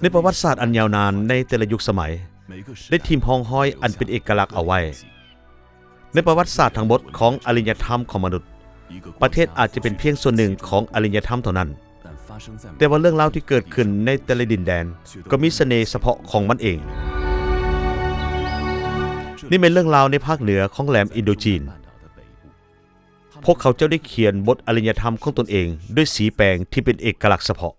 ໃນປະຫວັດສາດອັນຍາວນານໃນແຕ່ລະຍຸກສະໄໝ ໄດ້ຖິ້ມຮ່ອງຮອຍອັນເປັນເອກະລັກເອົາໄວ້. ໃນປະຫວັດສາດທັງໝົດຂອງອາລິຍະທຳຂອງມະນຸດ, ປະເທດອາດຈະເປັນພຽງສ່ວນໜຶ່ງຂອງອາລິຍະທຳເທົ່ານັ້ນ, ແຕ່ວ່າເລື່ອງລາວທີ່ເກີດຂຶ້ນໃນແຕ່ລະດິນແດນກໍມີສະເໜ່ສະເພາະຂອງມັນເອງ. ນີ້ແມ່ນເລື່ອງລາວໃນພາກເໜືອຂອງແຫຼມອິນໂດຈີນ. ພວກເຂົາເຈົ້າໄດ້ຂຽນບົດອາລິຍະທຳຂອງຕົນເອງດ້ວຍສີແປງທີ່ເປັນເອກະລັກສະເພາະ.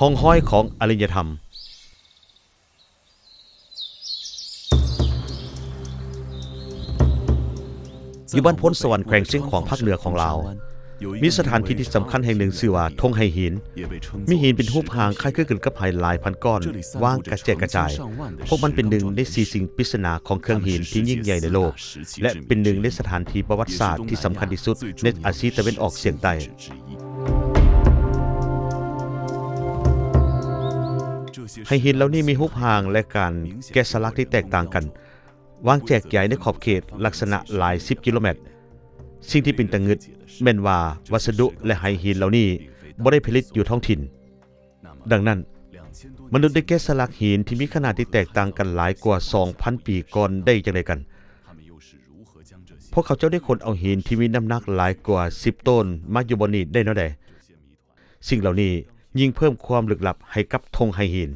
ຮ່ອງຮອຍຂອງອາລິຍະທຳ. ຢູ່ບ້ານໂພນສະຫວັນ ແຂວງຊຽງຂວາງ ພາກເໜືອຂອງລາວ, ມີສະຖານທີ່ທີ່ສຳຄັນແຫ່ງໜຶ່ງຊື່ວ່າທົ່ງໄຫຫີນ. ມີຫີນເປັນຮູບຮ່າງຄ້າຍຄືກັນກັບໄຫຫຼາຍພັນກ້ອນ ວາງກະແຈກກະຈາຍ. ພວກມັນເປັນໜຶ່ງໃນສີ່ສິ່ງປິດສະໜາຂອງເຄື່ອງຫີນທີ່ຍິ່ງໃຫຍ່ໃນໂລກ ແລະ ເປັນໜຶ່ງໃນສະຖານທີ່ປະຫວັດສາດທີ່ສຳຄັນທີ່ສຸດໃນອາຊີຕາເວັນອອກສຽງໃຕ້. ໄຫຫີນເຫຼົ່ານີ້ມີຮູບຮ່າງ ແລະ ການແກະສະຫຼັກທີ່ແຕກຕ່າງກັນ, ວາງແຈກຢາຍໃນຂອບເຂດລັກສະນະຫຼາຍສິບກິໂລແມັດ. ສິ່ງທີ່ເປັນຕາງຶດແມ່ນວ່າວັດສະດຸ ແລະ ໄຫຫີນເຫຼົ່ານີ້ບໍ່ໄດ້ຜະລິດຢູ່ທ້ອງຖິ່ນ. ດັ່ງນັ້ນ, ມະນຸດໄດ້ແກະສະຫຼັກຫີນທີ່ມີຂະໜາດທີ່ແຕກຕ່າງກັນຫຼາຍກວ່າສອງພັນປີກ່ອນໄດ້ຢ່າງໃດກັນ? ພວກເຂົາເຈົ້າໄດ້ຂົນເອົາຫີນທີ່ມີນ້ຳໜັກຫຼາຍກວ່າສິບໂຕນມາຢູ່ບ່ອນນີ້ໄດ້ແນວໃດ? ສິ່ງເຫຼົ່ານີ້ຍິ່ງເພີ່ມຄວາມລຶກລັບໃຫ້ກັບທົ່ງໄຫຫີນ.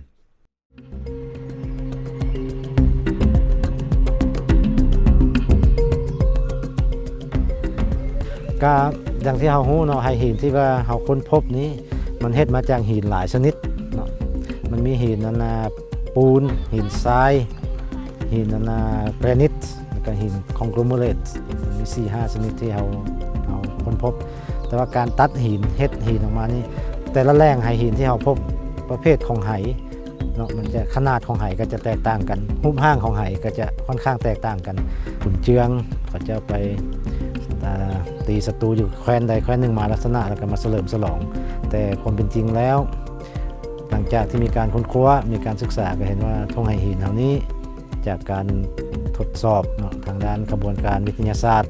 ກະຢ່າງທີ່ເຮົາຮູ້ເນາະ, ໄຫຫີນທີ່ວ່າເຮົາຄົ້ນພົບນີ້ ມັນເຮັດມາຈາກຫີນຫຼາຍຊະນິດເນາະ. ມັນມີຫີນອັນນ່າ ປູນ, ຫີນຊາຍ, ຫີນອັນນ່າ ແກຣນິດ ແລ້ວກະຫີນຄອງໂກລເມີເຣດ. ມີສີ່ຫ້າຊະນິດທີ່ເຮົາ ເຮົາຄົ້ນພົບ. ແຕ່ວ່າການຕັດຫີນ ເຮັດຫີນອອກມານີ້ ແຕ່ລະແຫຼ່ງໄຫຫີນທີ່ເຮົາພົບ ປະເພດຂອງໄຫເນາະ ມັນຈະ ຂະໜາດຂອງໄຫກໍຈະແຕກຕ່າງກັນ, ຮູບຮ່າງຂອງໄຫກໍຈະຄ່ອນຂ້າງແຕກຕ່າງກັນ. ຂຸນເຈືອງເຂົາເຈົ້າໄປ ອ່າ ຕີສັດຕູຢູ່ແຄວ້ນໃດແຄວ້ນໜຶ່ງມາລັກສະນະ ແລ້ວກໍມາສະເຫຼີມສະຫຼອງ. ແຕ່ຄວາມເປັນຈິງແລ້ວ ຫຼັງຈາກທີ່ມີການຄົ້ນຄວ້າ ມີການສຶກສາ ກໍເຫັນວ່າທົ່ງໄຫຫີນເຮົານີ້ ຈາກການທົດສອບເນາະ ທາງດ້ານຂະບວນການວິທະຍາສາດ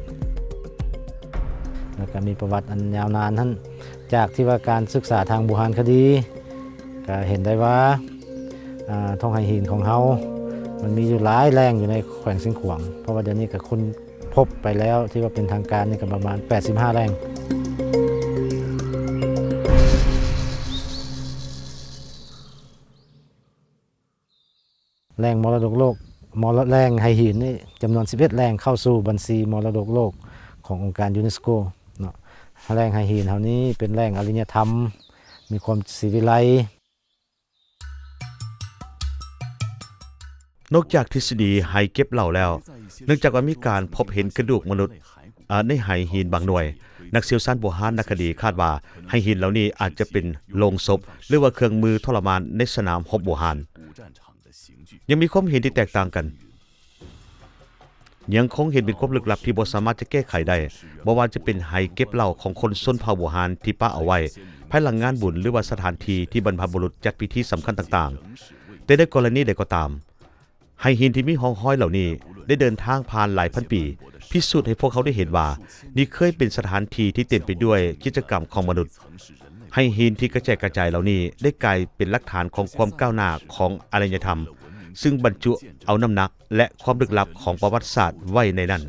ແລ້ວກໍມີປະຫວັດອັນຍາວນານຫັ້ນ ຈາກທີ່ວ່າການສຶກສາທາງບູຮານຄະດີ ກໍເຫັນໄດ້ວ່າ ອ່າ ທົ່ງໄຫຫີນຂອງເຮົາ ມັນມີຢູ່ຫຼາຍແຫຼ່ງຢູ່ໃນແຂວງຊຽງຂວາງ, ເພາະວ່າດຽວນີ້ກໍຄົ້ນ ພົບໄປແລ້ວທີ່ວ່າເປັນທາງການນີ້ກໍປະມານແປດສິບຫ້າແຫຼ່ງ. ແຫຼ່ງມໍລະດົກໂລກ ມໍລະ ແຫຼ່ງໄຫຫີນນີ້ຈຳນວນສິບເອັດແຫຼ່ງເຂົ້າສູ່ບັນຊີມໍລະດົກໂລກຂອງອົງການຢູເນສໂກເນາະ. ແຫຼ່ງໄຫຫີນເຮົານີ້ເປັນແຫຼ່ງອາລິຍະທຳ ມີຄວາມສີວິໄລ. ນອກຈາກທິດສະດີໄຫເກັບເຫຼົ້າແລ້ວ, ເນື່ອງຈາກວ່າມີການພົບເຫັນກະດູກມະນຸດ ອາ ໃນໄຫຫີນບາງໜ່ວຍ, ນັກຊ່ຽວຊານບູຮານນະຄະດີຄາດວ່າໄຫຫີນເຫຼົ່ານີ້ອາດຈະເປັນໂລງສົບ ຫຼືວ່າເຄື່ອງມືທໍລະມານໃນສະໜາມຮົບບູຮານ. ຍັງມີຄວາມເຫັນທີ່ແຕກຕ່າງກັນ. ຍັງຄົງເຫັນເປັນຄວາມລຶກລັບທີ່ບໍ່ສາມາດຈະແກ້ໄຂໄດ້, ບໍ່ວ່າຈະເປັນໄຫເກັບເຫຼົ້າຂອງຄົນຊົນເຜົ່າບູຮານທີ່ປະເອົາໄວ້ພາຍຫຼັງງານບຸນ ຫຼືວ່າສະຖານທີ່ທີ່ບັນພະບຸລຸດຈັດພິທີສຳຄັນຕ່າງໆ. ແຕ່ໃນກໍລະນີໃດກໍຕາມ, ໄຫຫີນທີ່ມີຮ່ອງຮອຍເຫຼົ່ານີ້ໄດ້ເດີນທາງຜ່ານຫຼາຍພັນປີ, ພິສູດໃຫ້ພວກເຮົາໄດ້ເຫັນວ່ານີ້ເຄີຍເປັນສະຖານທີ່ທີ່ເຕັມໄປດ້ວຍກິດຈະກຳຂອງມະນຸດ. ໄຫຫີນທີ່ກະແຈກກະຈາຍເຫຼົ່ານີ້ໄດ້ກາຍເປັນຫຼັກຖານຂອງຄວາມກ້າວໜ້າຂອງອາລະຍະທຳ, ຊຶ່ງບັນຈຸເອົານ້ຳໜັກ ແລະ ຄວາມລຶກລັບຂອງປະຫວັດສາດໄວ້ໃນນັ້ນ.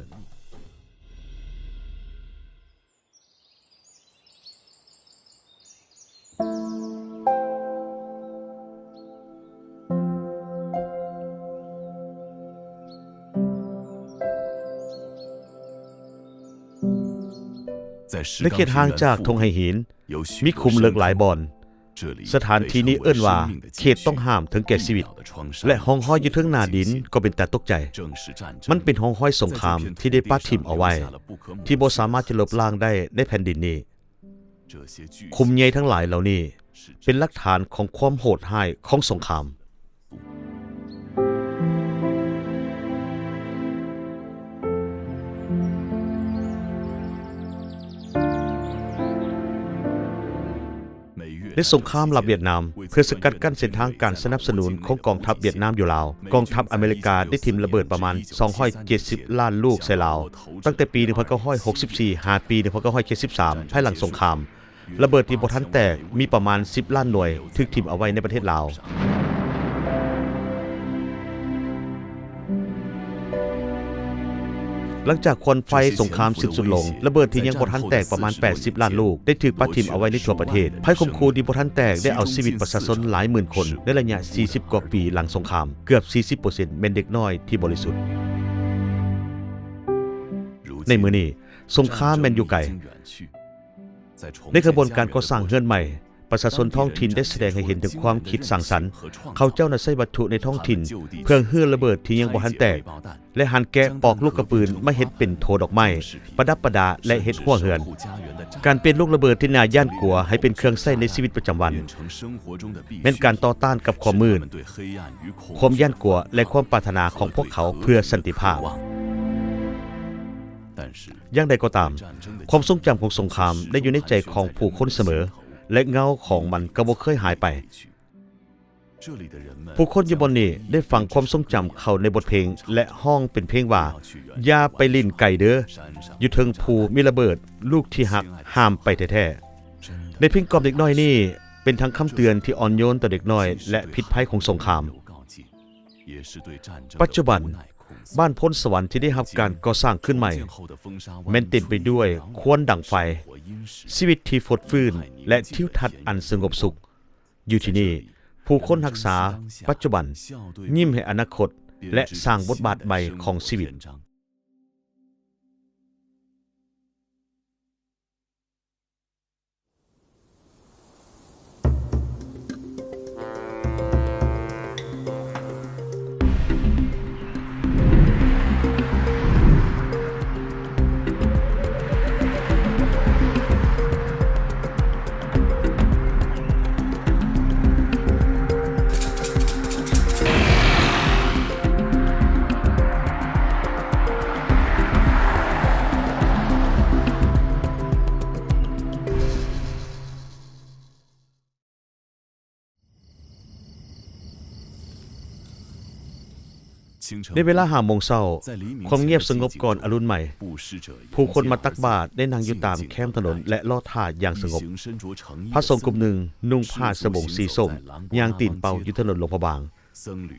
ໃນເຂດຫ່າງຈາກທົ່ງໄຫຫີນ ມີຂຸມເລິກຫຼາຍບ່ອນ. ສະຖານທີ່ນີ້ເອີ້ນວ່າເຂດຕ້ອງຫ້າມເຖິງແກ່ຊີວິດ ແລະ ຮ່ອງຮອຍຢູ່ເທິງໜ້າດິນກໍເປັນຕາຕົກໃຈ. ມັນເປັນຮ່ອງຮອຍສົງຄາມທີ່ໄດ້ປະຖິ້ມເອົາໄວ້ ທີ່ບໍ່ສາມາດຈະລົບລ້າງໄດ້ໃນແຜ່ນດິນນີ້. ຂຸມໃຫຍ່ທັງຫຼາຍເຫຼົ່ານີ້ເປັນຫຼັກຖານຂອງຄວາມໂຫດຮ້າຍຂອງສົງຄາມ. ໃນສົງຄາມລັບຫວຽດນາມ ເພື່ອສະກັດກັ້ນເສັ້ນທາງການສະໜັບສະໜູນຂອງກອງທັບຫວຽດນາມຢູ່ລາວ, ກອງທັບອາເມລິກາໄດ້ຖິ້ມລະເບີດປະມານສອງຮ້ອຍເຈັດສິບລ້ານລູກໃສ່ລາວ, ຕັ້ງແຕ່ປີໜຶ່ງພັນເກົ້າຮ້ອຍຫົກສິບສີ່ ຫາປີໜຶ່ງພັນເກົ້າຮ້ອຍເຈັດສິບສາມ ພາຍຫຼັງສົງຄາມ. ລະເບີດທີ່ບໍ່ທັນແຕກມີປະມານສິບລ້ານໜ່ວຍ ຖືກຖິ້ມເອົາໄວ້ໃນປະເທດລາວ. ຫຼັງຈາກຄວັນໄຟສົງຄາມສິ້ນສຸດລົງ, ລະເບີດທີ່ຍັງບໍ່ທັນແຕກປະມານແປດສິບລ້ານລູກ ໄດ້ຖືກປະຖິ້ມເອົາໄວ້ໃນທົ່ວປະເທດ. ໄພຂົ່ມຂູ່ທີ່ບໍ່ທັນແຕກໄດ້ເອົາຊີວິດປະຊາຊົນຫຼາຍໝື່ນຄົນໃນໄລຍະສີ່ສິບກວ່າປີຫຼັງສົງຄາມ, ເກືອບສີ່ສິບເປີເຊັນແມ່ນເດັກນ້ອຍທີ່ບໍລິສຸດ. ໃນມື້ນີ້, ສົງຄາມແມ່ນຢູ່ໄກ. ໃນຂະບວນການກໍ່ສ້າງເຮືອນໃໝ່, ປະຊາຊົນທ້ອງຖິ່ນໄດ້ສະແດງໃຫ້ເຫັນເຖິງຄວາມຄິດສ້າງສັນ. ເຂົາເຈົ້ານຳໃຊ້ວັດຖຸໃນທ້ອງຖິ່ນເພື່ອຮື້ລະເບີດທີ່ຍັງບໍ່ທັນແຕກ ແລະ ຫັນແກະປອກລູກກະປືນມາເຮັດເປັນໂທດອກໄມ້, ປະດັບປະດາ ແລະ ເຮັດຮົ້ວເຮືອນ. ການປ່ຽນລູກລະເບີດທີ່ໜ້າຢ້ານກົວໃຫ້ເປັນເຄື່ອງໃຊ້ໃນຊີວິດປະຈຳວັນ ແມ່ນການຕໍ່ຕ້ານກັບຄວາມມືດ, ຄວາມຢ້ານກົວ ແລະ ຄວາມປາດຖະໜາຂອງພວກເຂົາເພື່ອສັນຕິພາບ. ຢ່າງໃດກໍຕາມ, ຄວາມຊົງຈຳຂອງສົງຄາມໄດ້ຢູ່ໃນໃຈຂອງຜູ້ຄົນສະເໝີ ແລະ ເງົາຂອງມັນກໍບໍ່ເຄີຍຫາຍໄປ. ຜູ້ຄົນຢູ່ບ່ອນນີ້ໄດ້ຝັງຄວາມຊົງຈຳເຂົ້າໃນບົດເພງ ແລະ ຮ້ອງເປັນເພງວ່າ ຢ່າໄປຫຼິ້ນໄກເດີ, ຢູ່ເທິງພູມີລະເບີດ, ລູກທີ່ຮັກ, ຫ້າມໄປແທ້ໆ. ໃນເພງກລ່ອມເດັກນ້ອຍນີ້ ເປັນທັງຄຳເຕືອນທີ່ອ່ອນໂຍນຕໍ່ເດັກນ້ອຍ ແລະ ພິດໄພຂອງສົງຄາມ. ປັດຈຸບັນ, ບ້ານໂພນສະຫວັນທີ່ໄດ້ຮັບການກໍ່ສ້າງຂຶ້ນໃໝ່ ແມ່ນເຕັມໄປດ້ວຍຄວັນດັງໄຟ, ຊີວິດທີ່ຟົດຟື້ນ ແລະ ທິວທັດອັນສະຫງົບສຸກ. ຢູ່ທີ່ນີ້, ຜູ້ຄົນຮັກສາປັດຈຸບັນ, ຍິ້ມໃຫ້ອະນາຄົດ ແລະ ສ້າງບົດບາດໃໝ່ຂອງຊີວິດ. ໃນເວລາຫ້າໂມງເຊົ້າ, ຄວາມງຽບສະຫງົບກ່ອນອະລຸນໃໝ່, ຜູ້ຄົນມາຕັກບາດໄດ້ນັ່ງຢູ່ຕາມແຄມຖະໜົນ ແລະ ລໍຖ້າຢ່າງສະຫງົບ. ພະສົງກຸ່ມໜຶ່ງນຸ່ງຜ້າສະບົງສີສົ້ມ, ຍ່າງຕີນເປົ່າຢູ່ຖະໜົນຫຼວງພະບາງ.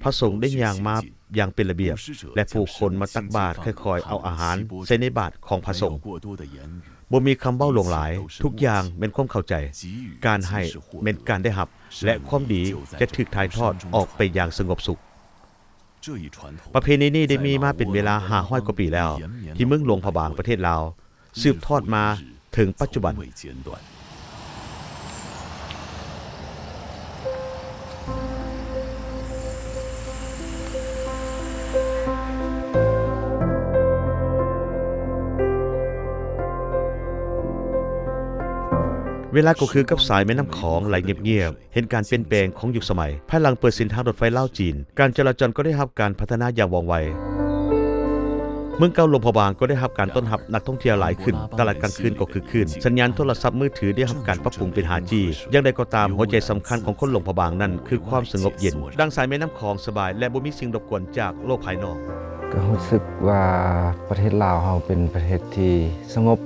ພະສົງໄດ້ຍ່າງມາຢ່າງເປັນລະບຽບ ແລະ ຜູ້ຄົນມາຕັກບາດຄ່ອຍໆເອົາອາຫານໃສ່ໃນບາດຂອງພະສົງ. ບໍ່ມີຄຳເວົ້າຫຼວງຫຼາຍ, ທຸກຢ່າງແມ່ນຄວາມເຂົ້າໃຈ. ການໃຫ້ແມ່ນການໄດ້ຮັບ ແລະ ຄວາມດີຈະຖືກຖ່າຍທອດອອກໄປຢ່າງສະຫງົບສຸກ. ປະເພນີນີ້ໄດ້ມີມາເປັນເວລາຫ້າຮ້ອຍກວ່າປີແລ້ວ ທີ່ເມືອງຫຼວງພະບາງ ປະເທດລາວ. ສືບທອດມາເຖິງປັດຈຸບັນ. ເວລາກໍຄືກັບສາຍແມ່ນ້ຳຂອງໄຫຼງຽບໆ. ເຫັນການປ່ຽນແປງຂອງຍຸກສະໄໝ. ພາຍຫຼັງເປີດເສັ້ນທາງລົດໄຟລາວ-ຈີນ, ການຈະລາຈອນກໍໄດ້ຮັບການພັດທະນາຢ່າງວ່ອງໄວ. ເມືອງເກົ່າຫຼວງພະບາງກໍໄດ້ຮັບການຕ້ອນຮັບນັກທ່ອງທ່ຽວຫຼາຍຂຶ້ນ, ຕະຫຼາດກາງຄືນກໍຄຶກຄື້ນ, ສັນຍານໂທລະສັບມືຖືໄດ້ຮັບການປັບປຸງເປັນຫ້າຈີ. ຢ່າງໃດກໍຕາມ, ຫົວໃຈສຳຄັນຂອງຄົນຫຼວງພະບາງນັ້ນຄືຄວາມສະຫງົບເຢັນ. ດັ່ງສາຍແມ່ນ້ຳຂອງສະບາຍ ແລະ ບໍ່ມີສິ່ງລົບກວນຈາກໂລກພາຍນອກ. ກໍຮູ້ສຶກວ່າປະເທດລາວເຮົາເປັນປະເທດທີ່ສະຫງົບ,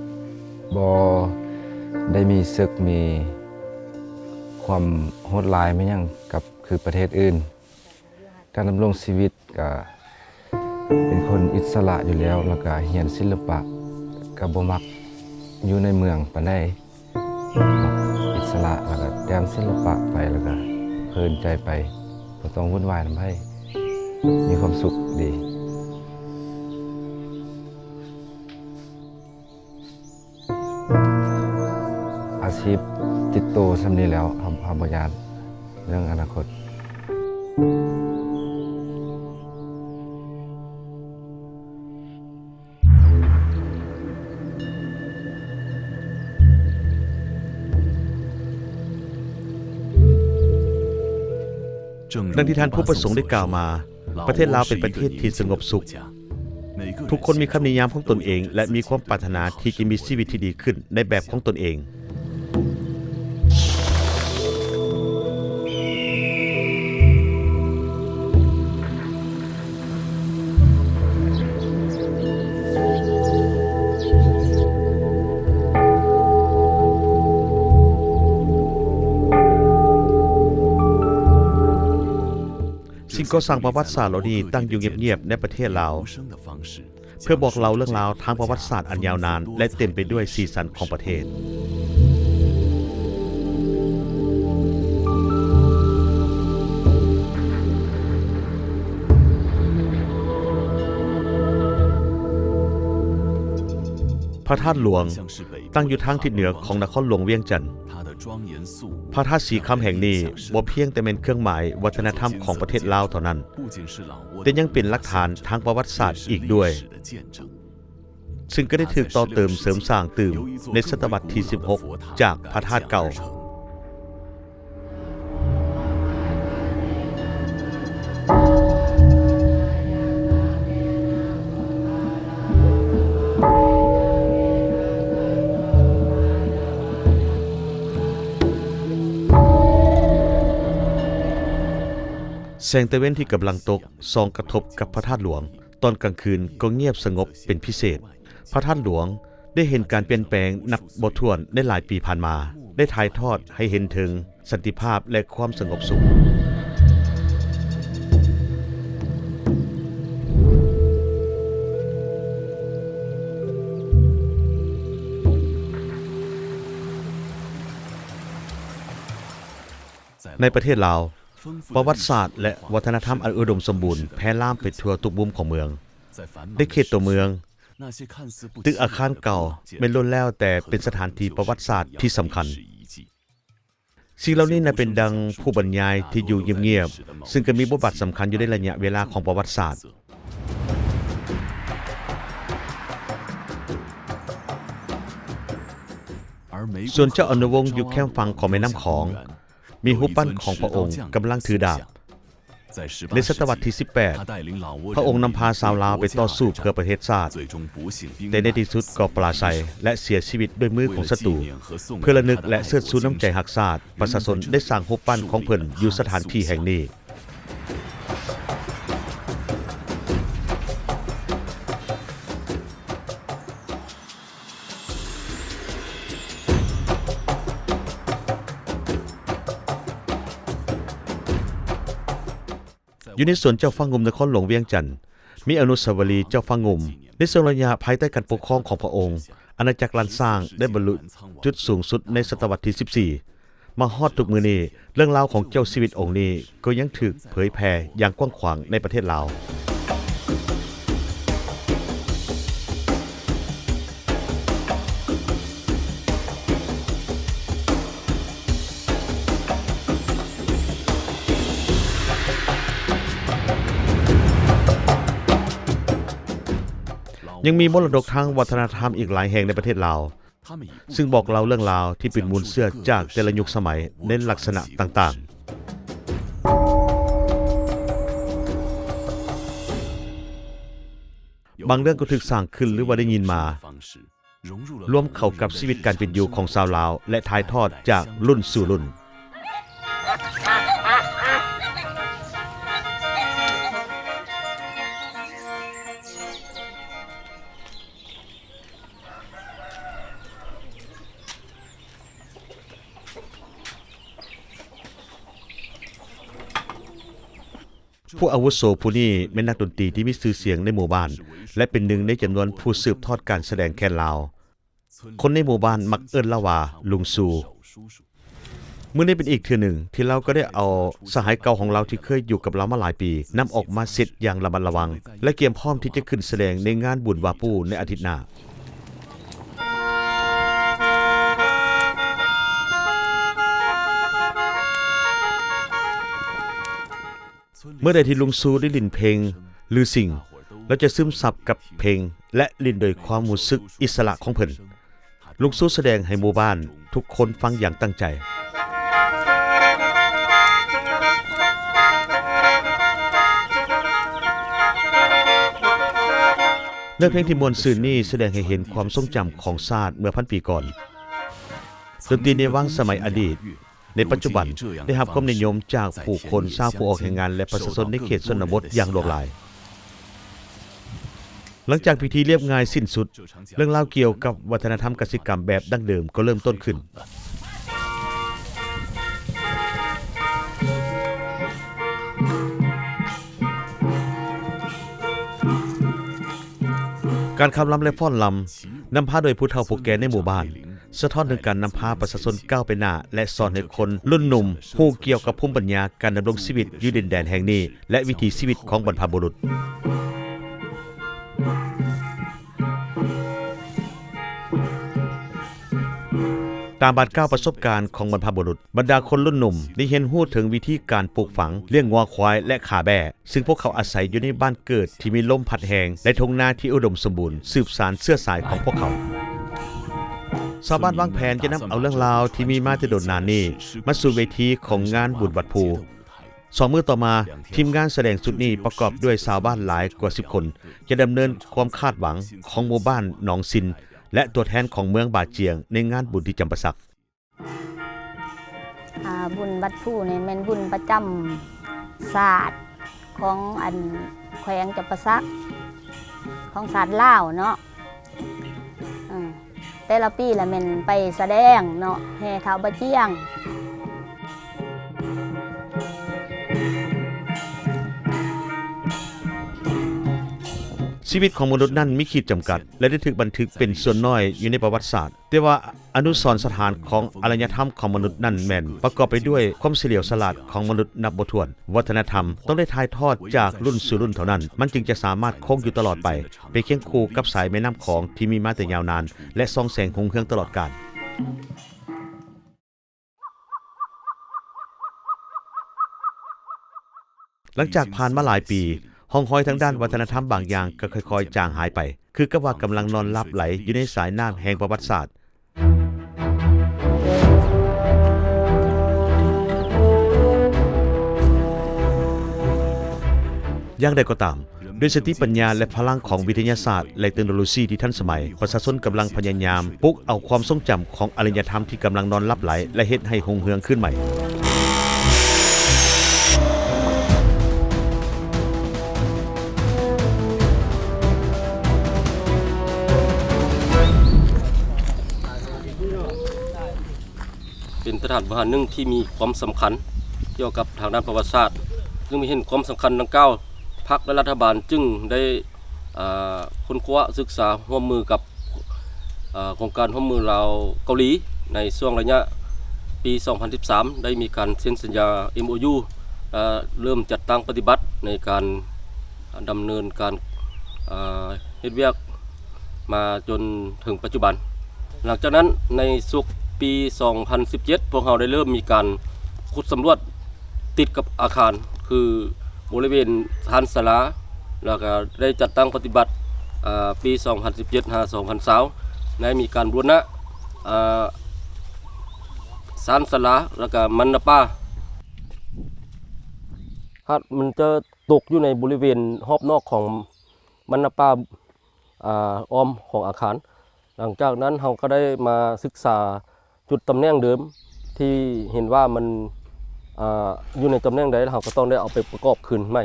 ບໍ່ໄດ້ມີເສິກ ມີຄວາມໂຫດຮ້າຍມາຫຍັງກັບ ຄືປະເທດອື່ນ. ການດຳລົງຊີວິດກະເປັນຄົນອິດສະຫຼະຢູ່ແລ້ວ, ແລ້ວກະຮຽນສິລະປະ, ກະບໍ່ມັກຢູ່ໃນເມືອງປານໃດ. ມັກອິດສະຫຼະ, ແລ້ວກະແຕ້ມສິລະປະໄປ, ແລ້ວກະເພີນໃຈໄປ, ບໍ່ຕ້ອງວຸ່ນວາຍນຳໃຜ, ມີຄວາມສຸກດີ. ອາຊີບຕິດໂຕສ່ຳນີ້ແລ້ວ, ເຮົາ ເຮົາບໍ່ຢ້ານເລື່ອງອະນາຄົດ. ດັ່ງທີ່ທ່ານຜູ້ປະສົງໄດ້ກ່າວມາ, ປະເທດລາວເປັນປະເທດທີ່ສະຫງົບສຸກ. ທຸກຄົນມີຄຳນິຍາມຂອງຕົນເອງ ແລະ ມີຄວາມປາດຖະໜາທີ່ຈະມີຊີວິດທີ່ດີຂຶ້ນໃນແບບຂອງຕົນເອງ. ສິ່ງກໍ່ສ້າງປະຫວັດສາດເຫຼົ່ານີ້ຕັ້ງຢູ່ງຽບໆໃນປະເທດລາວ ເພື່ອບອກເລົ່າເລື່ອງລາວທາງປະຫວັດສາດອັນຍາວນານ ແລະ ເຕັມໄປດ້ວຍສີສັນຂອງປະເທດ. ພະທາດຫຼວງ ຕັ້ງຢູ່ທາງທິດເໜືອຂອງນະຄອນຫຼວງວຽງຈັນ. ພະທາດສີຄຳແຫ່ງນີ້ບໍ່ພຽງແຕ່ແມ່ນເຄື່ອງໝາຍວັດທະນະທຳຂອງປະເທດລາວເທົ່ານັ້ນ, ແຕ່ຍັງເປັນຫຼັກຖານທາງປະຫວັດສາດອີກດ້ວຍ, ຊຶ່ງກໍໄດ້ຖືກຕໍ່ເຕີມເສີມສ້າງຕື່ມໃນສະຕະວັດທີສິບຫົກ ຈາກພະທາດເກົ່າ. ແສງຕາເວັນທີ່ກຳລັງຕົກ ສ່ອງກະທົບກັບພະທາດຫຼວງ, ຕອນກາງຄືນກໍງຽບສະຫງົບເປັນພິເສດ. ພະທາດຫຼວງໄດ້ເຫັນການປ່ຽນແປງນັບບໍ່ຖ້ວນໃນຫຼາຍປີຜ່ານມາ, ໄດ້ຖ່າຍທອດໃຫ້ເຫັນເຖິງສັນຕິພາບ ແລະ ຄວາມສະຫງົບສຸກ. ໃນປະເທດລາວ, ປະຫວັດສາດ ແລະ ວັດທະນະທຳອັນອຸດົມສົມບູນແຜ່ລາມໄປທົ່ວທຸກມຸມຂອງເມືອງ. ໃນເຂດຕົວເມືອງ, ຕຶກອາຄານເກົ່າແມ່ນລ້ວນແລ້ວແຕ່ເປັນສະຖານທີ່ປະຫວັດສາດທີ່ສຳຄັນ. ສິ່ງເຫຼົ່ານີ້ນະເປັນດັ່ງຜູ້ບັນຍາຍທີ່ຢູ່ງຽບໆ, ຊຶ່ງກໍມີບົດບາດສຳຄັນຢູ່ໃນໄລຍະເວລາຂອງປະຫວັດສາດ. ສ່ວນເຈົ້າອະນຸວົງຢູ່ແຄມຝັ່ງຂອງແມ່ນ້ຳຂອງ, ມີຮູບປັ້ນຂອງພະອົງກຳລັງຖືດາບ. ໃນສະຕະວັດທີສິບແປດ, ພະອົງນຳພາຊາວລາວໄປຕໍ່ສູ້ເພື່ອປະເທດຊາດ, ແຕ່ໃນທີ່ສຸດກໍປລາໄຊ ແລະ ເສຍຊີວິດດ້ວຍມືຂອງສັດຕູ, ເພື່ອລະນຶກ ແລະ ເຊີດຊູນ້ຳໃຈຮັກຊາດ, ປະຊາຊົນໄດ້ສ້າງຮູບປັ້ນຂອງເພິ່ນຢູ່ສະຖານທີ່ແຫ່ງນີ້. ຢູ່ໃນສວນເຈົ້າຟ້າງຸ່ມນະຄອນຫຼວງວຽງຈັນ, ມີອະນຸສາວະລີເຈົ້າຟ້າງຸ່ມ. ໃນຊ່ວງໄລຍະພາຍໃຕ້ການປົກຄອງຂອງພະອົງ, ອານາຈັກລ້ານຊ້າງໄດ້ບັນລຸຈຸດສູງສຸດໃນສະຕະວັດທີສິບສີ່. ມາຮອດທຸກມື້ນີ້, ເລື່ອງລາວຂອງເຈົ້າຊີວິດອົງນີ້ກໍຍັງຖືກເຜີຍແຜ່ຢ່າງກວ້າງຂວາງໃນປະເທດລາວ. ຍັງມີມໍລະດົກທາງວັດທະນະທຳອີກຫຼາຍແຫ່ງໃນປະເທດລາວ, ຊຶ່ງບອກເລົ່າເລື່ອງລາວທີ່ເປັນມູນເຊື້ອຈາກແຕ່ລະຍຸກສະໄໝໃນລັກສະນະຕ່າງໆ. ບາງເລື່ອງກໍຖືກສ້າງຂຶ້ນ ຫຼືວ່າໄດ້ຍິນມາ, ລວມເຂົ້າກັບຊີວິດການເປັນຢູ່ຂອງຊາວລາວ ແລະ ຖ່າຍທອດຈາກລຸ້ນສູ່ລຸ້ນ. ຜູ້ອາວຸໂສຜູ້ນີ້ແມ່ນນັກດົນຕີທີ່ມີຊື່ສຽງໃນໝູ່ບ້ານ ແລະ ເປັນໜຶ່ງໃນຈຳນວນຜູ້ສືບທອດການສະແດງແຄນລາວ. ຄົນໃນໝູ່ບ້ານມັກເອີ້ນລາວວ່າລຸງຊູ. ມື້ນີ້ເປັນອີກເທື່ອໜຶ່ງທີ່ລາວກໍໄດ້ເອົາສະຫາຍເກົ່າຂອງລາວທີ່ເຄີຍຢູ່ກັບລາວມາຫຼາຍປີ ນຳອອກມາເຊັດຢ່າງລະມັດລະວັງ ແລະ ກຽມພ້ອມທີ່ຈະຂຶ້ນສະແດງໃນງານບຸນວາປູໃນອາທິດໜ້າ. ເມື່ອໃດທີ່ລຸງຊູໄດ້ຫຼິ້ນເພງ ຫຼື ຊິງ, ລາວຈະຊຶມຊັບກັບເພງ ແລະ ຫຼິ້ນໂດຍຄວາມຮູ້ສຶກອິດສະຫຼະຂອງເພິ່ນ. ລຸງຊູສະແດງໃຫ້ໝູ່ບ້ານທຸກຄົນຟັງຢ່າງຕັ້ງໃຈ. ເນື້ອເພງທີ່ມ່ວນຊື່ນນີ້ສະແດງໃຫ້ເຫັນຄວາມຊົງຈຳຂອງຊາດເມື່ອພັນປີກ່ອນ. ດົນຕີໃນວັງສະໄໝອະດີດ ໃນປັດຈຸບັນໄດ້ຮັບຄວາມນິຍົມຈາກຜູ້ຄົນຊາວຜູ້ອອກແຮງງານ ແລະ ປະຊາຊົນໃນເຂດຊົນນະບົດຢ່າງຫຼວງຫຼາຍ. ຫຼັງຈາກພິທີລຽບງ່າຍສິ້ນສຸດ, ເລື່ອງລາວກ່ຽວກັບວັດທະນະທຳກະສິກຳແບບດັ້ງເດີມກໍເລີ່ມຕົ້ນຂຶ້ນ. ການຂັບລຳ ແລະ ຟ້ອນລຳ ນຳພາໂດຍຜູ້ເຖົ້າຜູ້ແກ່ໃນໝູ່ບ້ານ ສະທ້ອນເຖິງການນຳພາປະຊາຊົນກ້າວໄປໜ້າ ແລະ ສອນໃຫ້ຄົນລຸ້ນໜຸ່ມຮູ້ກ່ຽວກັບພູມປັນຍາການດຳລົງຊີວິດຢູ່ດິນແດນແຫ່ງນີ້ ແລະ ວິຖີຊີວິດຂອງບັນພະບຸລຸດ. ຕາມບາດກ້າວປະສົບການຂອງບັນພະບຸລຸດ, ບັນດາຄົນລຸ້ນໜຸ່ມໄດ້ຮຽນຮູ້ເຖິງວິທີການປູກຝັງ, ລ້ຽງງົວຄວາຍ ແລະ ຂ້າແບ້, ຊຶ່ງພວກເຂົາອາໄສຢູ່ໃນບ້ານເກີດທີ່ມີລົມພັດແຮງ ແລະ ທົ່ງນາທີ່ອຸດົມສົມບູນ ສືບສານເຊື້ອສາຍຂອງພວກເຂົາ. ຊາວບ້ານວາງແຜນຈະນຳເອົາເລື່ອງລາວທີ່ມີມາແຕ່ດົນນານນີ້ ມາສູ່ເວທີຂອງງານບຸນວັດພູ. ສອງມື້ຕໍ່ມາ, ທີມງານສະແດງຊຸດນີ້ປະກອບດ້ວຍຊາວບ້ານຫຼາຍກວ່າສິບຄົນ ຈະດຳເນີນຄວາມຄາດຫວັງຂອງໝູ່ບ້ານໜອງຊິນ ແລະ ຕົວແທນຂອງເມືອງບາຈຽງໃນງານບຸນທີ່ຈຳປາສັກ. ອາ ບຸນວັດພູນີ້ແມ່ນບຸນປະຈຳຊາດຂອງອັນແຂວງຈຳປາສັກ ຂອງຊາດລາວເນາະ. ເອີ ແຕ່ລະປີລະແມ່ນໄປສະແດງເນາະ ແຫ່ທ້າວບາຈຽງ. ຊີວິດຂອງມະນຸດນັ້ນມີຂີດຈຳກັດ ແລະ ໄດ້ຖືກບັນທຶກເປັນສ່ວນນ້ອຍຢູ່ໃນປະຫວັດສາດ, ແຕ່ວ່າອະນຸສອນສະຖານຂອງອາລະຍະທຳຂອງມະນຸດນັ້ນແມ່ນປະກອບໄປດ້ວຍຄວາມສະຫຼຽວສະຫຼາດຂອງມະນຸດນັບບໍ່ຖ້ວນ. ວັດທະນະທຳຕ້ອງໄດ້ຖ່າຍທອດຈາກລຸ້ນສູ່ລຸ້ນເທົ່ານັ້ນ, ມັນຈຶ່ງຈະສາມາດຄົງຢູ່ຕະຫຼອດໄປ, ໄປຄຽງຄູ່ກັບສາຍແມ່ນ້ຳຂອງທີ່ມີມາແຕ່ຍາວນານ ແລະ ສ່ອງແສງຮຸ່ງເຮືອງຕະຫຼອດການ. ຫຼັງຈາກຜ່ານມາຫຼາຍປີ, ຮ່ອງຮອຍທາງດ້ານວັດທະນະທຳບາງຢ່າງກໍຄ່ອຍໆຈາງຫາຍໄປ, ຄືກັບວ່າກຳລັງນອນຫຼັບໄຫຼຢູ່ໃນສາຍນ້ຳແຫ່ງປະຫວັດສາດ. ຢ່າງໃດກໍຕາມ, ດ້ວຍສະຕິປັນຍາ ແລະ ພະລັງຂອງວິທະຍາສາດ ແລະ ເຕັກໂນໂລຊີທີ່ທັນສະໄໝ, ປະຊາຊົນກຳລັງພະຍາຍາມປຸກເອົາຄວາມຊົງຈຳຂອງອາລະຍະທຳທີ່ກຳລັງນອນຫຼັບໄຫຼ ແລະ ເຮັດໃຫ້ຮຸ່ງເຮືອງຄືນໃໝ່. ເປັນສະຖານບູຮານໜຶ່ງທີ່ມີຄວາມສຳຄັນກ່ຽວກັບທາງດ້ານປະຫວັດສາດ, ຈຶ່ງເຫັນຄວາມສຳຄັນດັ່ງກ່າວ, ພັກ ແລະ ລັດຖະບານຈຶ່ງໄດ້ ເອີ ຄົ້ນຄວ້າສຶກສາຮ່ວມມືກັບ ເອີ ໂຄງການຮ່ວມມືລາວ-ເກົາຫຼີ ໃນຊ່ວງໄລຍະປີສອງພັນສິບສາມ ໄດ້ມີການເຊັນສັນຍາ ເອັມໂອຢູ ແລະ ເລີ່ມຈັດຕັ້ງປະຕິບັດໃນການ ດຳເນີນການ ເອີ ເຮັດວຽກມາຈົນເຖິງປັດຈຸບັນ. ຫຼັງຈາກນັ້ນໃນສຸກປີສອງພັນສິບເຈັດ ພວກເຮົາໄດ້ເລີ່ມມີການຂຸດສຳຫຼວດຕິດກັບອາຄານ ຄືບໍລິເວນຊານສາລາ ແລ້ວກະໄດ້ຈັດຕັ້ງປະຕິບັດ ເອີ ປີສອງພັນສິບເຈັດ ຫາ ສອງພັນຊາວ ໄດ້ມີການບູລະນະ ເອີ ຊານສາລາ ແລ້ວກະມັນນະປາ. ຫາກມັນຈະ ຕົກຢູ່ໃນບໍລິເວນຮອບນອກຂອງມັນນະປາ ອາ ອ້ອມຂອງອາຄານ. ຫຼັງຈາກນັ້ນເຮົາກໍໄດ້ມາສຶກສາຈຸດຕຳແໜ່ງເດີມທີ່ເຫັນວ່າມັນ ອາ ຢູ່ໃນຕຳແໜ່ງໃດ ເຮົາກໍຕ້ອງໄດ້ເອົາໄປປະກອບຄືນໃໝ່.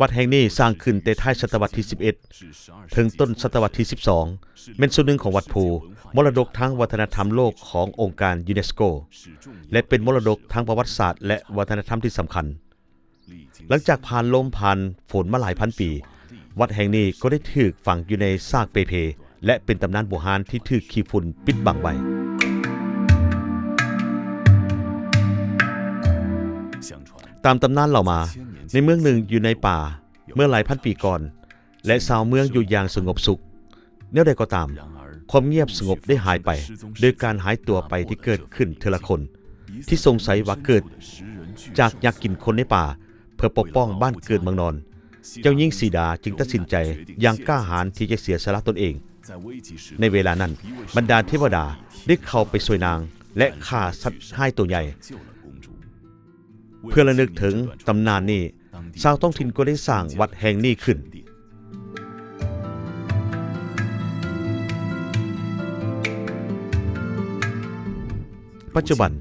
ວັດແຫ່ງນີ້ສ້າງຂຶ້ນແຕ່ທ້າຍສະຕະວັດທີສິບເອັດ ເຖິງຕົ້ນສະຕະວັດທີສິບສອງ ແມ່ນສ່ວນໜຶ່ງຂອງວັດພູ, ມໍລະດົກທາງວັດທະນະທຳໂລກຂອງອົງການຢູເນສໂກ ແລະ ເປັນມໍລະດົກທາງປະຫວັດສາດ ແລະ ວັດທະນະທຳທີ່ສຳຄັນ. ຫຼັງຈາກຜ່ານລົມຜ່ານຝົນມາຫຼາຍພັນປີ, ວັດແຫ່ງນີ້ກໍໄດ້ຖືກຝັງຢູ່ໃນຊາກເປ່ເພ ແລະ ເປັນຕຳນານບູຮານທີ່ຖືກຂີ້ຝຸ່ນປິດບັງໄວ້. ຕາມຕຳນານເລົ່າມາ, ໃນເມືອງໜຶ່ງຢູ່ໃນປ່າ ເມື່ອຫຼາຍພັນປີກ່ອນ ແລະ ຊາວເມືອງຢູ່ຢ່າງສະຫງົບສຸກ. ແນວໃດກໍຕາມ, ຄວາມງຽບສະຫງົບໄດ້ຫາຍໄປ ໂດຍການຫາຍຕົວໄປທີ່ເກີດຂຶ້ນເທື່ອລະຄົນ ທີ່ສົງໄສວ່າເກີດຈາກຍັກກິນຄົນໃນປ່າ ເພື່ອປົກປ້ອງບ້ານເກີດເມືອງນອນ. ເຈົ້າຍິງສີດາຈຶ່ງຕັດສິນໃຈຢ່າງກ້າຫານທີ່ຈະເສຍສະຫຼະຕົນເອງ. ໃນເວລານັ້ນ, ບັນດາເທວະດາໄດ້ເຂົ້າໄປຊ່ວຍນາງ ແລະ ຂ້າສັດຮ້າຍໂຕໃຫຍ່. ເພື່ອລະນຶກເຖິງຕຳນານນີ້, ຊາວທ້ອງຖິ່ນກໍໄດ້ສ້າງວັດແຫ່ງນີ້ຂຶ້ນ. ປັດຈຸບັນ,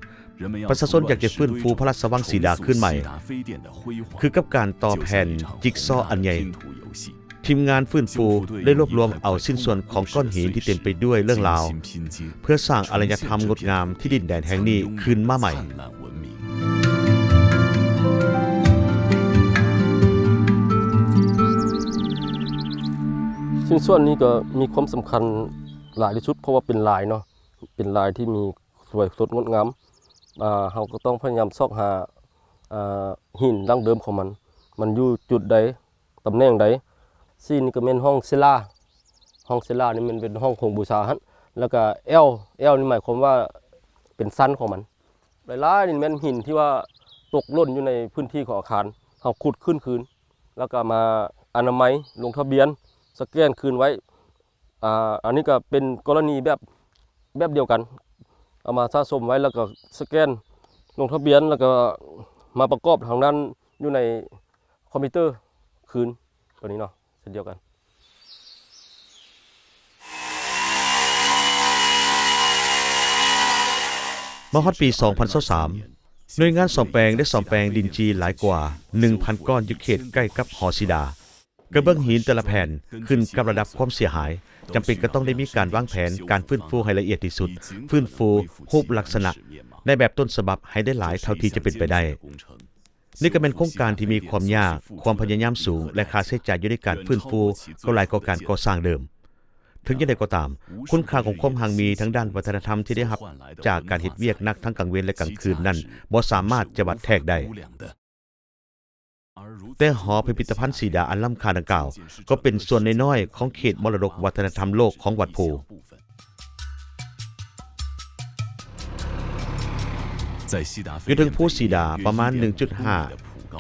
ປະຊາຊົນຢາກຈະຟື້ນຟູພະລາຊະວັງສີດາຄືນໃໝ່, ຄືກັບການຕໍ່ແຜ່ນຈິກຊໍອັນໃຫຍ່. ທີມງານຟື້ນຟູໄດ້ລວບລວມເອົາຊິ້ນສ່ວນຂອງກ້ອນຫີນທີ່ເຕັມໄປດ້ວຍເລື່ອງລາວ ເພື່ອສ້າງອາລະຍະທຳງົດງາມທີ່ດິນແດນແຫ່ງນີ້ຄືນມາໃໝ່. ຊິ້ນສ່ວນນີ້ກໍມີຄວາມສຳຄັນຫຼາຍທີ່ສຸດ ເພາະວ່າເປັນລາຍເນາະ, ເປັນລາຍທີ່ມີສວຍສົດງົດງາມ. ອ່າ ເຮົາກໍຕ້ອງພະຍາຍາມຊອກຫາ ອ່າ ຫີນດັ້ງເດີມຂອງມັນ, ມັນຢູ່ຈຸດໃດ, ຕຳແໜ່ງໃດ. ສີ່ນີ້ກໍແມ່ນຫ້ອງເຊລາ, ຫ້ອງເຊລານີ້ແມ່ນເປັນຫ້ອງໂຄງບູຊາຫັ້ນ. ແລ້ວກໍແອວ, ແອວນີ້ໝາຍຄວາມວ່າເປັນຊັ້ນຂອງມັນ. ຫຼາຍໆນີ້ແມ່ນຫີນທີ່ວ່າຕົກຫຼົ່ນຢູ່ໃນພື້ນທີ່ຂອງອາຄານ, ເຮົາຂຸດຂຶ້ນຄືນ ແລ້ວກໍມາອະນາໄມ, ລົງທະບຽນ, ສະແກນຄືນໄວ້. ອ່າ ອັນນີ້ກໍເປັນກໍລະນີແບບ, ແບບດຽວກັນ, ເອົາມາສະສົມໄວ້ ແລ້ວກໍສະແກນ, ລົງທະບຽນ ແລ້ວກໍມາປະກອບທາງດ້ານຢູ່ໃນຄອມພິວເຕີຄືນ ຕົວນີ້ເນາະ, ເຊັ່ນດຽວກັນ. ມາຮອດປີສອງພັນຊາວສາມ ໜ່ວຍງານສ້ອມແປງໄດ້ສ້ອມແປງດິນຈີ່ຫຼາຍກວ່າໜຶ່ງພັນກ້ອນ ຢູ່ເຂດໃກ້ກັບຫໍສີດາ. ກະເບື້ອງຫີນແຕ່ລະແຜ່ນຂຶ້ນກັບລະດັບຄວາມເສຍຫາຍ, ຈຳເປັນກໍຕ້ອງໄດ້ມີການວາງແຜນການຟື້ນຟູໃຫ້ລະອຽດທີ່ສຸດ, ຟື້ນຟູຮູບລັກສະນະໃນແບບຕົ້ນສະບັບໃຫ້ໄດ້ຫຼາຍເທົ່າທີ່ຈະເປັນໄປໄດ້. ນີ້ກໍແມ່ນໂຄງການທີ່ມີຄວາມຍາກ, ຄວາມພະຍາຍາມສູງ ແລະ ຄ່າໃຊ້ຈ່າຍຢູ່ໃນການຟື້ນຟູກໍຫຼາຍກວ່າການກໍ່ສ້າງເດີມ. ເຖິງຢ່າງໃດກໍຕາມ, ຄຸນຄ່າຂອງຄວາມຮັ່ງມີທາງດ້ານວັດທະນະທຳທີ່ໄດ້ຮັບຈາກການເຮັດວຽກໜັກທັງກາງເວັນ ແລະ ກາງຄືນນັ້ນ ບໍ່ສາມາດຈະວັດແທກໄດ້. ແຕ່ຫໍພິພິທະພັນສີດາອັນລ້ຳຄ່າດັ່ງກ່າວ ກໍເປັນສ່ວນນ້ອຍໆຂອງເຂດມໍລະດົກວັດທະນະທຳໂລກຂອງວັດພູ. ຢູ່ເທິງພູສີດາປະມານໜຶ່ງຈຸດຫ້າ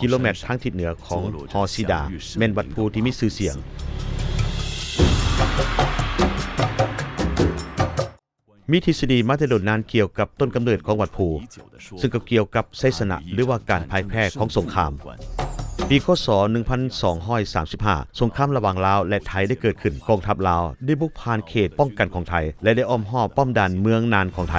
ກິໂລແມັດທາງທິດເໜືອຂອງຫໍສີດາ ແມ່ນວັດພູທີ່ມີຊື່ສຽງ. ມີທິດສະດີມາແຕ່ດົນນານກ່ຽວກັບຕົ້ນກຳເນີດຂອງວັດພູ, ເຊິ່ງກໍກ່ຽວກັບໄຊຊະນະ ຫຼືວ່າການພ່າຍແພ້ຂອງສົງຄາມ. ປີ ຄ.ສ. ໜຶ່ງພັນສອງຮ້ອຍສາມສິບຫ້າ ສົງຄາມລະຫວ່າງລາວ ແລະ ໄທໄດ້ເກີດຂຶ້ນ. ກອງທັບລາວໄດ້ບຸກຜ່ານເຂດປ້ອງກັນຂອງໄທ ແລະ ໄດ້ອ້ອມຮອບປ້ອມດ່ານເມືອງນານຂອງໄທ.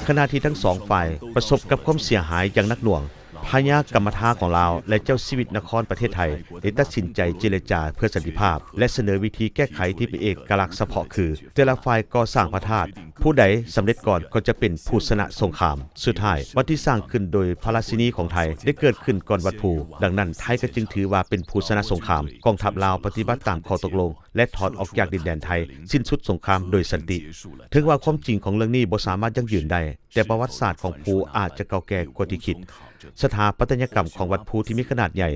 ຂະນະທີ່ທັງສອງຝ່າຍປະສົບກັບຄວາມເສຍຫາຍຢ່າງໜັກໜ່ວງ, ພະຍາກຳມະທາຂອງລາວ ແລະ ເຈົ້າຊີວິດນະຄອນປະເທດໄທ ໄດ້ຕັດສິນໃຈເຈລະຈາເພື່ອສັນຕິພາບ ແລະ ສະເໜີວິທີແກ້ໄຂທີ່ເປັນເອກະລັກສະເພາະ ຄື ແຕ່ລະຝ່າຍກໍ່ສ້າງພະທາດ, ຜູ້ໃດສຳເລັດກ່ອນກໍຈະເປັນຜູ້ຊະນະສົງຄາມ. ສຸດທ້າຍ, ວັດທີ່ສ້າງຂຶ້ນໂດຍພະລາຊິນີຂອງໄທ ໄດ້ເກີດຂຶ້ນກ່ອນວັດພູ, ດັ່ງນັ້ນ ໄທກໍຈຶ່ງຖືວ່າເປັນຜູ້ຊະນະສົງຄາມ. ກອງທັບລາວປະຕິບັດຕາມຂໍ້ຕົກລົງ ແລະ ຖອນອອກຈາກດິນແດນໄທ, ສິ້ນສຸດສົງຄາມໂດຍສັນຕິ. ເຖິງວ່າຄວາມຈິງຂອງເລື່ອງນີ້ບໍ່ສາມາດຢັ້ງຢືນໄດ້, ແຕ່ປະຫວັດສາດຂອງພູອາດຈະເກົ່າແກ່ກວ່າທີ່ຄິດ. ສະຖາປັດຕະຍະກຳຂອງວັດພູທີ່ມີຂະໜາດໃຫຍ່,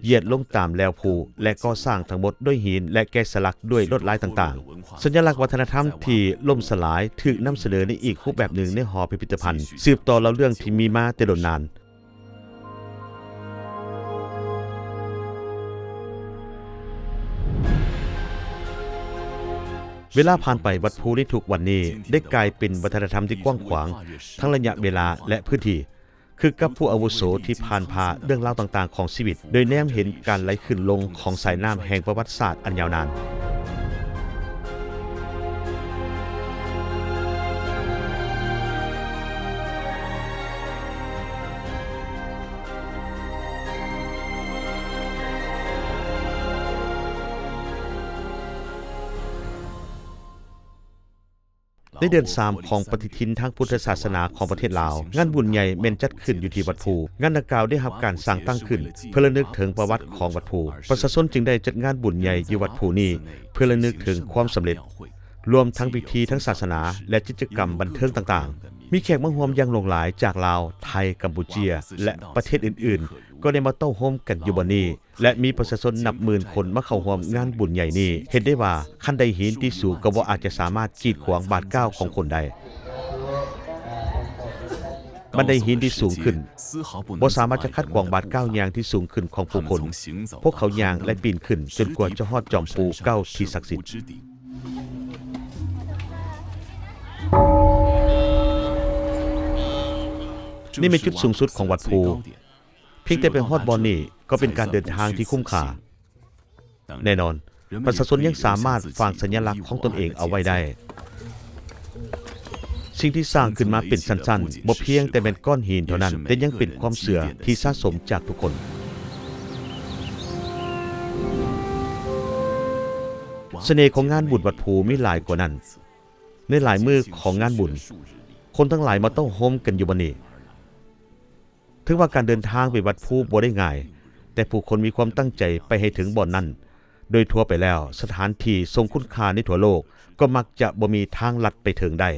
ຢຽດລົງຕາມແລວພູ ແລະ ກໍ່ສ້າງທັງໝົດດ້ວຍຫີນ ແລະ ແກະສະຫຼັກດ້ວຍລວດລາຍຕ່າງໆ. ສັນຍະລັກວັດທະນະທຳທີ່ລົ້ມສະຫຼາຍຖືກນຳສະເໜີໃນອີກຮູບແບບໜຶ່ງໃນຫໍພິພິທະພັນ, ສືບຕໍ່ເລົ່າເລື່ອງທີ່ມີມາແຕ່ດົນນານ. ເວລາຜ່ານໄປ, ວັດພູໃນທຸກວັນນີ້ໄດ້ກາຍເປັນວັດທະນະທຳທີ່ກວ້າງຂວາງທັງໄລຍະເວລາ ແລະ ພື້ນທີ່, ຄືກັບຜູ້ອາວຸໂສທີ່ຜ່ານຜ່າເລື່ອງລາວຕ່າງໆຂອງຊີວິດ, ໂດຍແນມເຫັນການໄຫຼຂຶ້ນລົງຂອງສາຍນ້ຳແຫ່ງປະຫວັດສາດອັນຍາວນານ. ໃນເດືອນສາມຂອງປະຕິທິນທາງພຸດທະສາສະໜາຂອງປະເທດລາວ, ງານບຸນໃຫຍ່ແມ່ນຈັດຂຶ້ນຢູ່ທີ່ວັດພູ. ງານດັ່ງກ່າວໄດ້ຮັບການສ້າງຕັ້ງຂຶ້ນເພື່ອລະນຶກເຖິງປະຫວັດຂອງວັດພູ. ປະຊາຊົນຈຶ່ງໄດ້ຈັດງານບຸນໃຫຍ່ຢູ່ວັດພູນີ້ເພື່ອລະນຶກເຖິງຄວາມສຳເລັດ, ລວມທັງພິທີທາງສາສະໜາ ແລະ ກິດຈະກຳບັນເທີງຕ່າງໆ. ມີແຂກມາຮ່ວມຢ່າງຫຼວງຫຼາຍຈາກລາວ, ໄທ, ກຳປູເຈຍ ແລະ ປະເທດອື່ນໆ ກໍໄດ້ມາເຕົ້າໂຮມກັນຢູ່ບ່ອນນີ້ ແລະ ມີປະຊາຊົນນັບໝື່ນຄົນມາເຂົ້າຮ່ວມງານບຸນໃຫຍ່ນີ້. ເຫັນໄດ້ວ່າ ຄັນໄດຫີນທີ່ສູງກໍບໍ່ອາດຈະສາມາດກີດຂວາງບາດກ້າວຂອງຄົນໄດ້. ບັນໄດຫີນທີ່ສູງຂຶ້ນ ບໍ່ສາມາດຈະຂັດຂວາງບາດກ້າວຍ່າງທີ່ສູງຂຶ້ນຂອງຜູ້ຄົນ. ພວກເຂົາຍ່າງ ແລະ ປີນຂຶ້ນຈົນກວ່າຈະຮອດຈອມພູເກົ້າທີ່ສັກສິດ. ນີ້ແມ່ນຈຸດສູງສຸດຂອງວັດພູ. ພຽງແຕ່ໄປຮອດບ່ອນນີ້ກໍເປັນການເດີນທາງທີ່ຄຸ້ມຄ່າ. ແນ່ນອນ, ປະຊາຊົນຍັງສາມາດຝັງສັນຍະລັກຂອງຕົນເອງເອົາໄວ້ໄດ້. ສິ່ງທີ່ສ້າງຂຶ້ນມາເປັນຊັ້ນໆ ບໍ່ພຽງແຕ່ແມ່ນກ້ອນຫີນເທົ່ານັ້ນ, ແຕ່ຍັງເປັນຄວາມເຊື່ອທີ່ສະສົມຈາກທຸກຄົນ. ສະເໜ່ຂອງງານບຸນວັດພູມີຫຼາຍກວ່ານັ້ນ. ໃນຫຼາຍມື້ຂອງງານບຸນ, ຄົນທັງຫຼາຍມາເຕົ້າໂຮມກັນຢູ່ບ່ອນນີ້. ເຖິງວ່າການເດີນທາງໄປວັດພູບໍ່ໄດ້ງ່າຍ, ແຕ່ຜູ້ຄົນມີຄວາມຕັ້ງໃຈໄປໃຫ້ເຖິງບ່ອນນັ້ນ, ໂດຍທົ່ວໄປແລ້ວ, ສະຖານທີ່ຊົງຄຸນຄ່າໃນທົ່ວໂລກກໍມັກຈະບໍ່ມີທາງລັດໄປເຖິງໄດ້.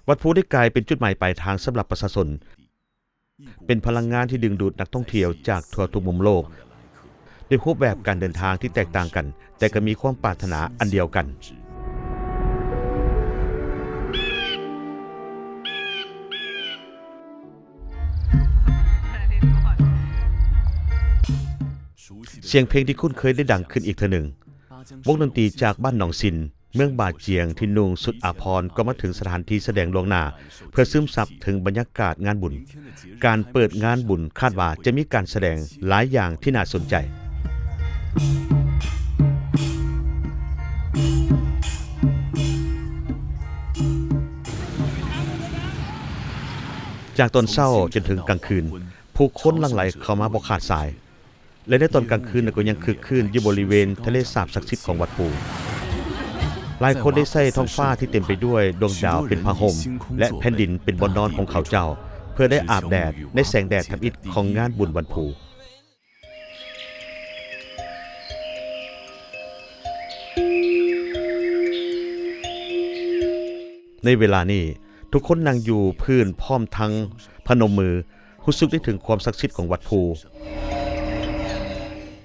ວັດພູໄດ້ກາຍເປັນຈຸດໝາຍປາຍທາງສຳລັບປະຊາຊົນ, ເປັນພະລັງງານທີ່ດຶງດູດນັກທ່ອງທ່ຽວຈາກທົ່ວທຸກມຸມໂລກ ດ້ວຍຮູບແບບການເດີນທາງທີ່ແຕກຕ່າງກັນ, ແຕ່ກໍມີຄວາມປາດຖະໜາອັນດຽວກັນ. ສຽງເພງທີ່ຄຸ້ນເຄີຍໄດ້ດັງຂຶ້ນອີກເທື່ອໜຶ່ງ. ວົງດົນຕີຈາກບ້ານໜອງຊິນ, ເມືອງບາຈຽງ ທີ່ນຸ່ງຊຸດອາພອນກໍມາເຖິງສະຖານທີ່ສະແດງລ່ວງໜ້າ ເພື່ອຊຶມຊັບເຖິງບັນຍາກາດງານບຸນ. ການເປີດງານບຸນຄາດວ່າຈະມີການສະແດງຫຼາຍຢ່າງທີ່ໜ້າສົນໃຈ. ຈາກຕອນເຊົ້າຈົນເຖິງກາງຄືນ, ຜູ້ຄົນຫຼັ່ງໄຫຼເຂົ້າມາບໍ່ຂາດສາຍ. ແລະ ໃນຕອນກາງຄືນກໍຍັງຄຶກຄື້ນຢູ່ບໍລິເວນທະເລສາບສັກສິດຂອງວັດພູ. ຫຼາຍຄົນໄດ້ໃຊ້ທ້ອງຟ້າທີ່ເຕັມໄປດ້ວຍດວງດາວເປັນຜ້າຫົ່ມ ແລະ ແຜ່ນດິນເປັນບ່ອນນອນຂອງເຂົາເຈົ້າ ເພື່ອໄດ້ອາບແດດໃນແສງແດດທຳອິດຂອງງານບຸນວັນພູ. ໃນເວລານີ້, ທຸກຄົນນັ່ງຢູ່ພື້ນພ້ອມທັງພະນົມມື, ຮູ້ສຶກໄດ້ເຖິງຄວາມສັກສິດຂອງວັດພູ.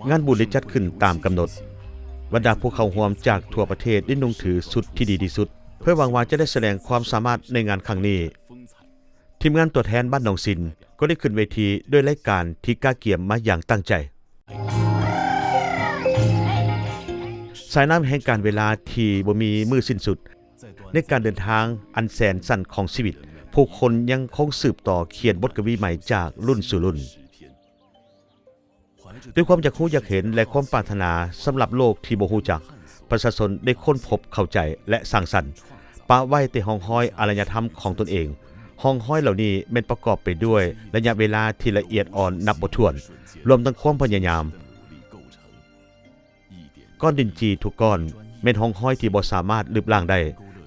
ງານບຸນໄດ້ຈັດຂຶ້ນຕາມກຳນົດ. ບັນດາຜູ້ເຂົ້າຮ່ວມຈາກທົ່ວປະເທດໄດ້ນຸ່ງຖືຊຸດທີ່ດີທີ່ສຸດ, ເພື່ອຫວັງວ່າຈະໄດ້ສະແດງຄວາມສາມາດໃນງານຄັ້ງນີ້. ທີມງານຕົວແທນບ້ານໜອງຊິນກໍໄດ້ຂຶ້ນເວທີດ້ວຍລາຍການທີ່ກະກຽມມາຢ່າງຕັ້ງໃຈ. ສາຍນ້ຳແຫ່ງການເວລາທີ່ບໍ່ມີມື້ສິ້ນສຸດ. ໃນການເດີນທາງອັນແສນສັ້ນຂອງຊີວິດ, ຜູ້ຄົນຍັງຄົງສືບຕໍ່ຂຽນບົດກະວີໃໝ່ຈາກລຸ້ນສູ່ລຸ້ນ. ດ້ວຍຄວາມຢາກຮູ້ຢາກເຫັນ ແລະ ຄວາມປາດຖະໜາສຳລັບໂລກທີ່ບໍ່ຮູ້ຈັກ, ປະຊາຊົນໄດ້ຄົ້ນພົບ, ເຂົ້າໃຈ ແລະ ສ້າງສັນ, ປະໄວ້ແຕ່ຮ່ອງຮອຍອາລະຍະທຳຂອງຕົນເອງ. ຮ່ອງຮອຍເຫຼົ່ານີ້ແມ່ນປະກອບໄປດ້ວຍໄລຍະເວລາທີ່ລະອຽດອ່ອນນັບບໍ່ຖ້ວນ, ລວມທັງຄວາມພະຍາຍາມ. ກ້ອນດິນຈີ່ທຸກກ້ອນແມ່ນຮ່ອງຮອຍທີ່ບໍ່ສາມາດລຶບລ້າງໄດ້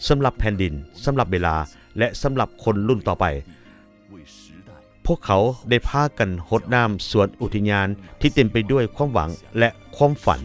ສຳລັບແຜ່ນດິນ, ສຳລັບເວລາ ແລະ ສຳລັບຄົນລຸ້ນຕໍ່ໄປ. ພວກເຂົາໄດ້ພາກັນຫົດນ້ຳສວນອຸທິຍານທີ່ເຕັມໄປດ້ວຍຄວາມຫວັງ ແລະ ຄວາມຝັນ.